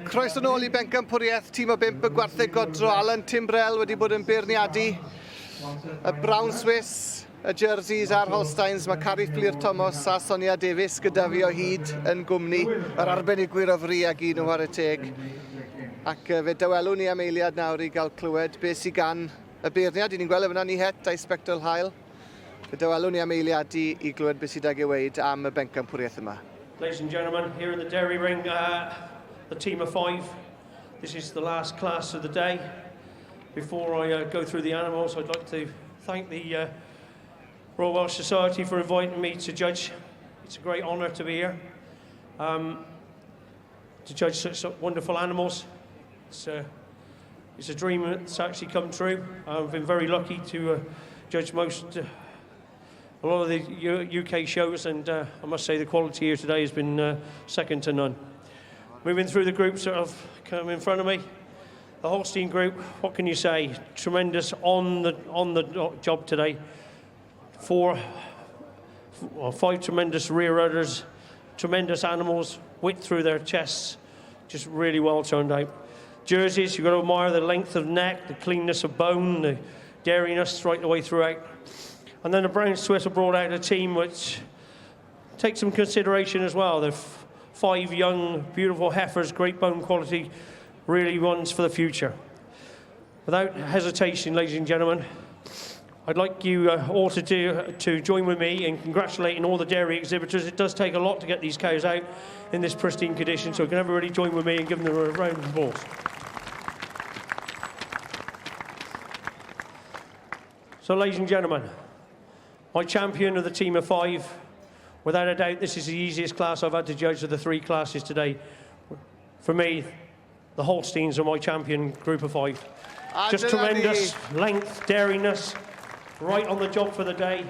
Croeso nôl i Bencampwriaeth Tîm o Bump y Gwartheg Godro. Alan Timbrell wedi bod yn beirniadu y Brown Swiss, y Jerseys a'r Holsteins. Mae Cari Fflur Thomas a Sonia Davies gyda fi o hyd yn gwmni yr arbenigwyr o fri ag un o chwarae teg. Ac fe dawelwn ni am eiliad nawr i gael clywed beth sydd gan y beirniad. I ni'n gweld e fyna ni het a'i sbectol hael. Fe dawelwn ni am eiliad i, i glywed beth sydd ag ei weud am y bencampwriaeth yma. Ladies and gentlemen, here in the dairy ring, uh, the team of five. This is the last class of the day. Before I uh, go through the animals, I'd like to thank the uh, Royal Welsh Society for inviting me to judge. It's a great honour to be here. Um, to judge such wonderful animals. It's a, it's a dream that's actually come true. I've been very lucky to uh, judge most, uh, a lot of the U UK shows, and uh, I must say the quality here today has been uh, second to none. Moving through the groups that have come in front of me, the Holstein group, what can you say? Tremendous on the, on the job today. Four, well, five tremendous rear udders, tremendous animals, width through their chests, just really well turned out. Jerseys, you've got to admire the length of neck, the cleanness of bone, the dairyness right the way throughout. And then the Brown Swiss have brought out a team which takes some consideration as well. They're five young, beautiful heifers, great bone quality, really ones for the future. Without hesitation, ladies and gentlemen, I'd like you uh, all to, do, to join with me in congratulating all the dairy exhibitors. It does take a lot to get these cows out in this pristine condition, so can everybody join with me and give them a round of applause? So, ladies and gentlemen, my champion of the team of five, without a doubt, this is the easiest class I've had to judge of the three classes today. For me, the Holsteins are my champion group of five. Just tremendous length, dairyness, right on the job for the day.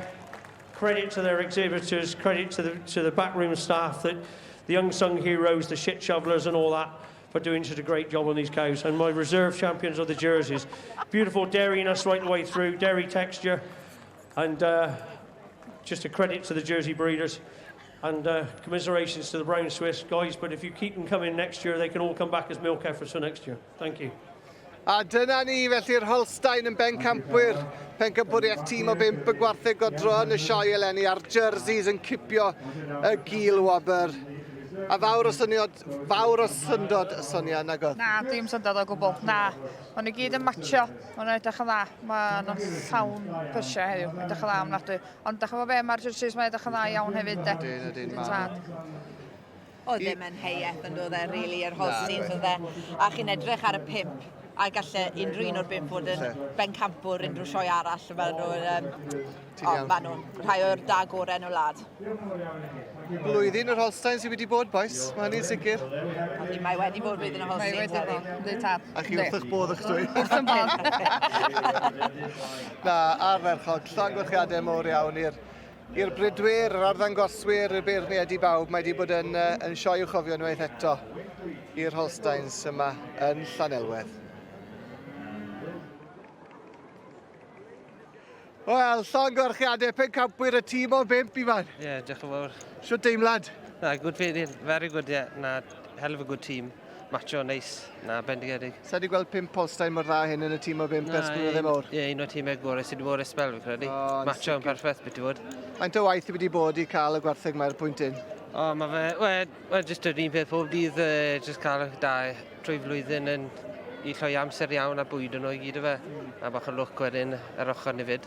Credit to their exhibitors, credit to the, to the backroom staff, that the unsung heroes, the shit shovelers and all that, for doing such a great job on these cows. And my reserve champions are the jerseys. Beautiful dairiness right the way through, dairy texture, and uh, just a credit to the Jersey breeders. And uh, commiserations to the Brown Swiss guys, but if you keep them coming next year, they can all come back as milk heifers for next year. Thank you. A dyna ni, felly'r Holstein yn bencampwyr, pencampwriaeth tîm o bump y gwartheg godro yn y sioe eleni, a'r jerseys yn cipio y gil wobr. A fawr o syniad, fawr o syndod, Sonia, nag oedd? Na, dim syndod o gwbl, na. Maen nhw gyd yn matcho, maen nhw'n edrych yn dda. Maen nhw'n llawn prysiau heddiw, edrych yn dda ofnadwy. Ond dach chi'n gwybod be, mae'r jerseys mae'n edrych yn dda iawn hefyd, de. Ydyn, ydyn, ma. Oedd ddim yn heiaeth yn dod e, really, yr Holsteins oedd e. A chi'n edrych ar y pump, a galle unrhyw un o'r bump fod yn bencampwr unrhyw sioe arall. Fel nhw, um, o, maen nhw'n rhai o'r da gorau yn y wlad. Blwyddyn yr Holstein sydd wedi bod, boys. Mae hynny'n sicr. Yndi, mae wedi bod blwyddyn y Mae Holsteins wedi bod, heddiw. yndi tad. A chi wrth eich bodd eich dwy. Wrth yn bodd. Na, ardderchog. Llongyfarchiadau mowr iawn i'r i'r bridwyr, yr arddangoswyr, y beirniaid i bawb. Mae wedi bod yn, uh, yn sioe i'w chofio unwaith eto i'r Holsteins yma yn Llanelwedd. Wel, llongyfarchiadau pencampwyr y tîm o bump, Ifan. Ie, yeah, diolch yn fawr. Shwt deimlad? Na, good feeling, very good, yeah. Na, hell of a good team. Macho, neis, na, bendigedig. Sa di gweld pump Holstein mor dda hyn yn y tîm o bump ers blynydde mawr? Ie, un o'r tîmau gorau sydd wedi bod ers sbel, fi'n credu. O, yn Macho yn perffaith, beth i fod. Faint o waith wedi bod i cael y gwartheg mae'r pwynt un? O, mae fe, wel, well, jyst yr un peth pob dydd, uh, jyst cael da trwy flwyddyn yn i lloi amser iawn a bwyd nhw i gyd o fe. A bach o lwc wedyn ar ochr ni fyd.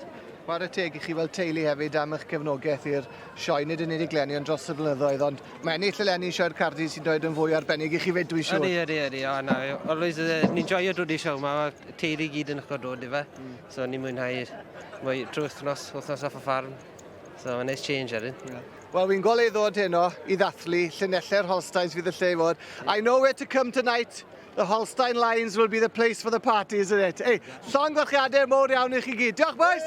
Chwarae teg i chi fel teulu hefyd am eich cefnogaeth i'r sioe, nid yn unig leni ond dros y blynyddoedd, ond mae ennill eleni sioe'r Cardi sy'n dod yn fwy arbennig i chi fyd, dwi'n siŵr. Ydy, ydy, ydy. O, na, always, uh, ni'n joio dod i siow, mae teulu i gyd yn licio dod i fe. Mm. So ni'n mwynhau mwy trwy wythnos, wythnos off y ffarm. So mae'n nice change wedyn. Yeah. Wel, wy'n gweld ei ddod heno i ddathlu llinellau'r Holsteins fydd y lle i fod. I know where to come tonight. The Holstein Lions will be the place for the party, isn't it? Ei, llongyfarchiadau mowr iawn i chi gyd. Diolch, boys!